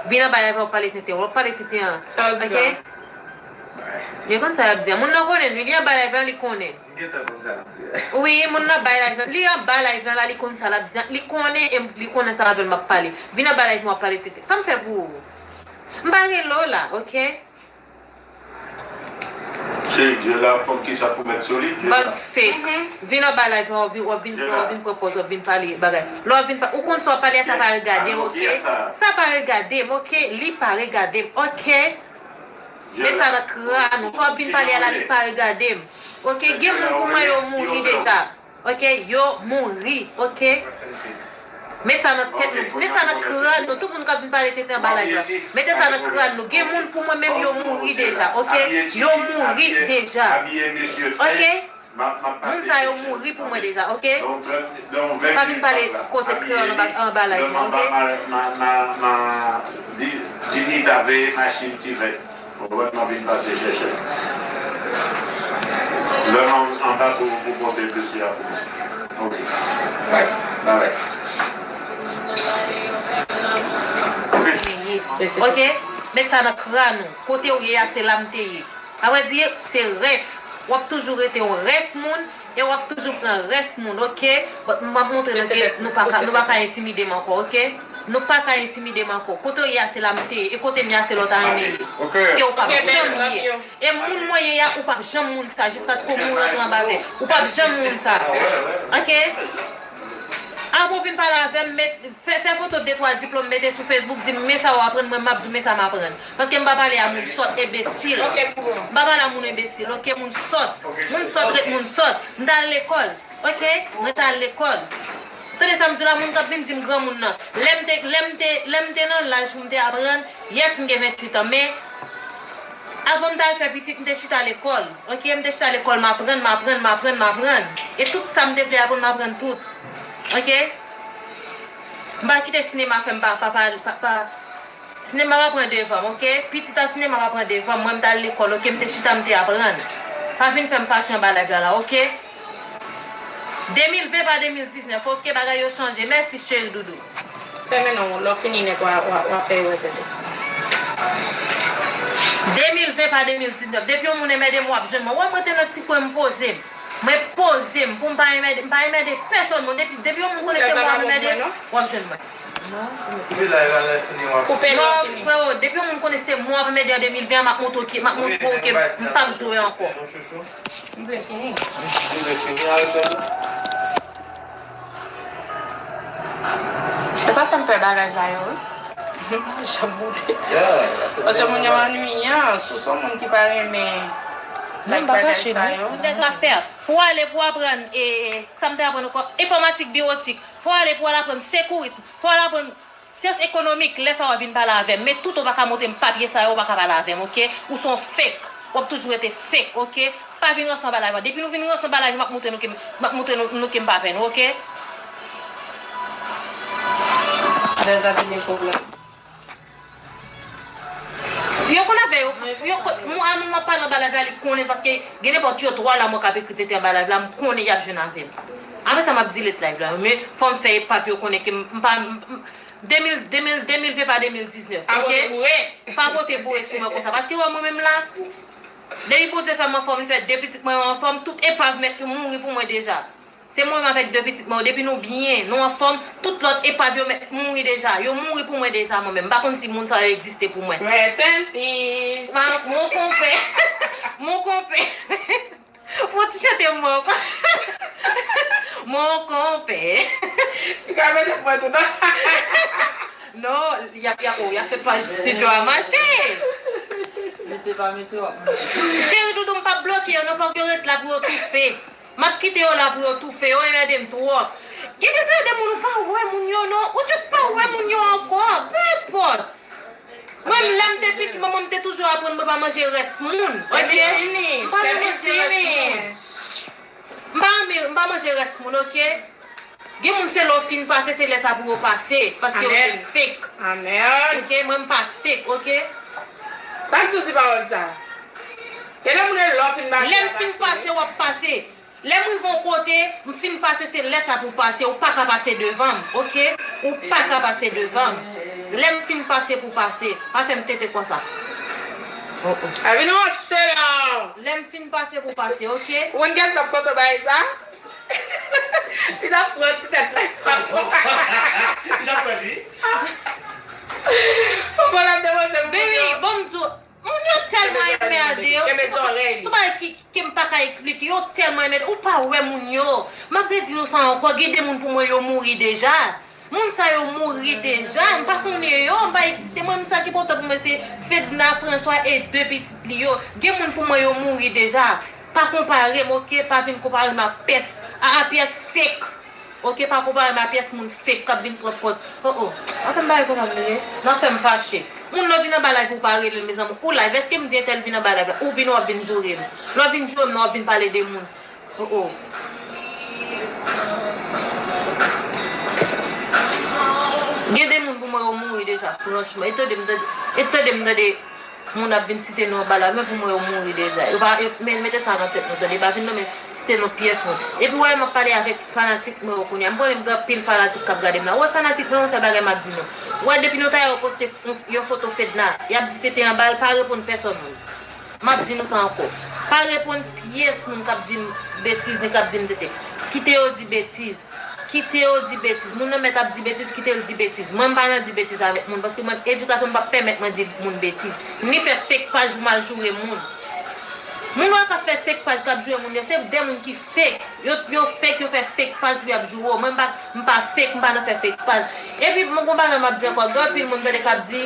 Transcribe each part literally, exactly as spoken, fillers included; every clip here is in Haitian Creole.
Vin anba live la, w ap pale tenten, w ap pale tenten an. Sa w di la? Yo konn sa y ap di an. Moun nan konnen, li, li anba live la, li konnen. M gentan konn sa l ap di a. Wi, moun nan bay live la, li anba live la, la, li konn sa l ap di an. Li konnen, e li konnen sa avè l m ap pale. Vin anba live mwen, w ap pale tenten. Sa m fè pou ou? M pa rele w la, oke? Se je la, konn ki sa pou mèt sou li, je la. Bann fake. Vin anba live mwen, w ap vin, w ap vin, w ap vin pran pòz, w ap vin pale bagay. Lè w ap vin pa, ou konn sa w ap pale a, sa pa regade m, oke? Sa pa regade m, oke? Li pa regade m, oke? Met sa nan kran nou. Sa w ap vin pale a la, li pa regade m. Oke, gen moun pou mwen yo mouri deja. Oke, yo mouri, oke? Met sa nan tèt nou, met sa nan kran nou. Tout moun k ap vin pale tenten anba live la. Mete sa nan kran nou. Gen moun pou mwen menm yo mouri deja, oke? Yo mouri deja. Oke? Moun sa yo mouri pou mwen deja, oke? Pa vin pale koze kreyòl anba, anba live mwen, oke? Di Nita veye machin ti vèt. Ou wè m ap vin pase chèche l. Lè m an, anba pou, pou pote dosye a pou mwen. Oke. Bay, bay. Oke. Oke. Met sa nan kran nou. Kote w ye a, se la m te ye. Sa vle di, se rès. W ap toujou rete yon rès moun, e w ap toujou pran rès moun, oke? But m ap montre nou ke nou pa ka, nou pa ka entimide m ankò, oke? Nou pa ka entimide m ankò. Kote w ye a, se la m te ye. E kote m ye a, se la w ta renmen ye. Ke w p ap janm ye. E moun mwen ye a, ou p ap janm moun sa, jiskaske w mouri antre anba tè. Ou p ap janm moun sa. Oke? Avan w vin pale avè m, met, fè, fè foto de twa diplòm, mete sou Facebook, di m, men sa w aprann, mwen, m ap di w, men sa m aprann. Paske m pa pale a moun sòt, enbesil. M pa pale a moun enbesil, oke, moun sòt. Moun sòt ret moun sòt. M t al lekòl, oke? Mwen t al lekòl. Tande sa m di w la, moun k ap vin di m granmoun nan. Lè m te, lè m te, lè m te nan laj pou m te aprann, yes, m gen venntuit an, men avan m t al fè pitit, m te chita lekòl. Oke, m te chita lekòl, m aprann, m aprann, m aprann, m aprann. E tout sa m te vle aprann, m aprann tout. Oke? M pa kite sinema fè m pa, pa, pa, pa, pa. Sinema pa pran devan m, oke? Pitit a sinema pa pran devan m. Mwen, m t al lekòl, oke? M te chita, m te aprann. Pa vin fè m fache anba live la, la, oke? De mil ven pa de mil diznèf, oke? Bagay yo chanje. Mèsi, cheri doudou. Fèmen non, lè w fini nèt, w a, w a, w a fè yo repete. De mil ven pa de mil diznèf. Depi yon moun enmède m, w ap jwenn mwen. Wè, mwen te nan ti kwen m poze m. Mwen poze m pou m pa enmède, m pa enmède pèsonn moun. Depi, depi yon moun konnen se mwen w ap enmède, w ap jwenn mwen. Koupe live la, lè fini, w ap fini. Non, freo, depi yon moun konnen se mwen w ap enmède an de mil ven an, m ap montre w ke, m ap montre w ke m p ap joure ankò. M vle fini. Ou vle fini avèk sa tou? E sa fè m pè bagay sa yo, wi. Jan m monte. Paske moun yo annuiyan, si w se yon moun ki pa renmen bagay sa yo. Pou ale pou aprann, e, e, sa m te aprann ankò, enfòmatik biwotik. Fò w ale pou w al aprann sekourism. Fò w al aprann syans ekonomik, lè sa w a vin pale avè m. Men tout ou pa ka montre m papye sa yo, ou pa ka pale avè m, oke? Ou se yon fake. W ap toujou rete fake, oke? Pa vin ranse anba live la. Depi nou vin ranse anba live, m ap montre nou ke, m ap montre nou, nou ke m pa pè nou, oke? Dèza vin gen pwoblèm. Yo konn avè yo, yo konn, moun, a moun m ap pale anba live la, li konnen paske gen nenpòt yo twa la mwen k ap ekri tenten anba live la, m konnen y ap jwenn avè m. Apre sa, m ap delete live la, men fò m fè epav yo konnen ke m, m pa, m, m, de mil, de mil, de mil ven pa de mil diznèf, oke? Pa pote boure sou mwen konsa. Paske wè mwen menm la, depi Bondye fè m anfòm, li fè de pitit mwen yo anfòm, tout epav mèt yo mouri pou mwen deja. Se mwen menm avèk de pitit mwen yo, depi nou byen, nou anfòm, tout lòt epav yo mèt mouri deja. Yo mouri pou mwen deja, mwen menm. M pa konn si moun sa yo egziste pou mwen. Rest in peace. Ma, mon konpè. Mon konpè. Fò w ti chante mwen ankò. Mon konpè. Li ka mete mwen tou nan. Non, y ap, y ap, oh, y ap fè paj estidyo a mache. Mete pa mete w ap mete. Cheri doudou, m p ap bloke yo, non, fòk yo ret la pou yo toufe. M ap kite yo la pou yo toufe, yo enmède m twòp. Gen de sa de moun ou pa wè moun yo non, ou just pa wè moun yo ankò, peu importe. Mwen, lè m te piti, manman m te toujou aprann mwen pa manje rès moun, oke? M pa manje rès moun. M pa renmen, m pa manje rès moun, oke? Gen moun se lè w fin pase, se lè sa pou yo pase, paske yo se fake. Amèn. Oke, mwen m pa fake, oke? Sa k tou di pawòl sa? Gen de moun lè w fin pase, lè m fin pase, w ap pase. Lè m rive yon kote, m fin pase, se lè sa pou pase. Ou pa ka pase devan m, oke? Ou pa ka pase devan m. Lè m fin pase pou pase, pa fè m tete konsa. Oh, oh. A vin ranse la. Lè m fin pase pou pase, oke? Ou konn kiyès k ap konte w bagay sa? Li t ap pran ti tèt la. Li t ap pran li. Ou konn ap demande m. Baby, bon m di w, moun yo tèlman enmède yo. Kenbe zòrèy. Se yon bagay ki, ke m pa ka eksplike. Yo tèlman enmède. Ou pa wè moun yo. M ap redi nou sa ankò. Gen de moun pou mwen yo mouri deja. Moun sa yo mouri deja. M pa konnen yo. M pa egziste. Mwen, m sa ki enpòtan pou mwen se Fedna François e de pitit li yo. Gen moun pou mwen yo mouri deja. Pa konpare m, oke? Pa vin konpare m a pyès, a, a pyès fake. Oke, pa konpare m a pyès moun fake k ap vin pran pòz. Oh, oh. Anfen, bagay konsa m ye. Nan fè m fache. Moun nan vin anba live ou pa rele l, mezanmi. Ou live, èske m di entèl vin anba live la? Ou vin, w ap vin joure m. Lè w vin joure m, nan w ap vin pale de moun. Oh, oh. Gen de moun pou mwen yo mouri deja, franchman. E tande m tande, e tande m tande moun ap vin site non anba la, men pou mwen yo mouri deja. Yo pa, yo, men mete sa nan tèt nou, tande, pa vin non, men site non pyès moun. Epi w wè m ap pale avèk fanatik mwen yo kounye a. M konnen m gen anpil fanatik k ap gade m la. W wè fanatik mwen, yon sèl bagay m ap di nou. W wè depi nou ta wè yo poste yon, yon foto Fedna, y ap di tete anba l, pa reponn pèsonn moun. M ap di nou sa ankò. Pa reponn pyès moun k ap di m betiz ni k ap di m tete. Kite yo di betiz. Kite yo di betiz. Moun nan mèt ap di betiz, kite l di betiz. Mwen, m pa nan di betiz avèk moun, paske mwen, edikasyon m p ap pèmèt mwen di moun betiz. Ni fè fake paj pou m al joure moun. Moun wè k ap fè fake paj k ap joure moun yo, se de moun ki fake. Yo, yo fake, yo fè fake paj pou y ap joure w. Mwen, m pa, m pa fake, m pa nan fè fake paj. Epi, mwen, gon bagay m ap di ankò, gen anpil moun tande k ap di,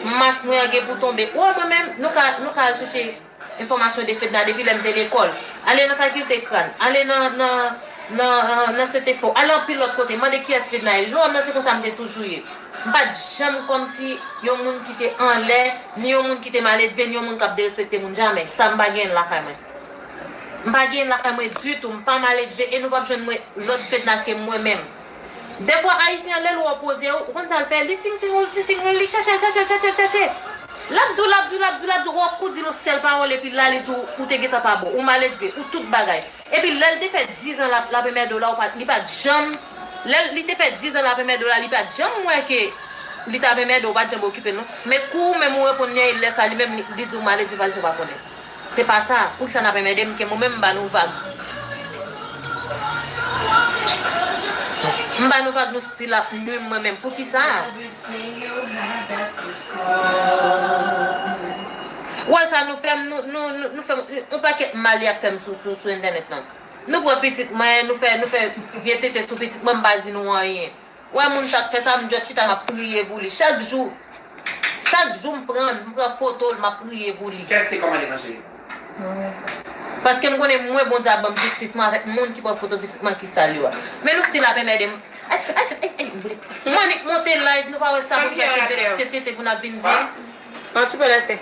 mas mwen an gen pou tonbe. Wè, mwen menm, nou ka, nou ka al chèche enfòmasyon de Fedna depi lè m te lekòl. Ale nan fakilte Kràn, ale nan, nan, nan, nan Sentefò, ale anpil lòt kote, mande kiyès Fedna ye. Jewòm nan se konsa m te toujou ye. M pa t janm kòmsi yon moun ki te anlè, ni yon moun ki te maledve, ni yon moun k ap derespekte moun, jamè. Sa m pa genyen l lakay mwen. M pa genyen l lakay mwen ditou, m pa maledve e nou p ap jwenn mwen lòt Fedna ke mwen menm. Defwa ayisyen an lè l wè w poze w, ou konn sa l fè, li ting ting ou, li ting ting ou, li chache l, chache l, chache l, chache l. L ap di w, l ap di w, l ap di w, l ap di w, w ap kou di l yon sèl pawòl epi la li di w, ou te gentan pa bon, ou maledve, ou tout bagay. Epi lè l te fè diz an l ap, l ap enmède w la, ou pa, li pa t janm, lè li te fè diz an l ap enmède w la, li pa t janm wè ke li t ap enmède w, ou pa t janm okipe l non. Men kou ou menm ou reponn li an, e lè sa li menm li, li di w maledve paske w pa konnen. Se pa sa. Poukisa n ap enmède m ke mwen menm m ba nou vag? M ba nou vag, nou still ap menm mwen menm. Poukisa? Ou wè sa nou fè m, nou, nou, nou, nou fè m yon pakèt mal y ap fè m sou, sou, sou entènèt lan. Nou pran pitit mwen, nou fè, nou fè vye tete sou pitit mwen, m pa di nou anyen. Wè moun sa k fè sa, m just chita m ap priye pou li. Chak jou, chak jou m pran, m pran foto l, m ap priye pou li. Kiyès te kòmande manje? Paske m konnen mwen Bondye ap ban m jistis mwen avèk moun ki pran foto pitit mwen ki sal yo a. Men nou still ap enmède m. Ay, ay, ay, ay, m vle. Mwen nik monte live, nou pa wè sa moun fè se, se tete pou n ap vin di. An ti pe lese.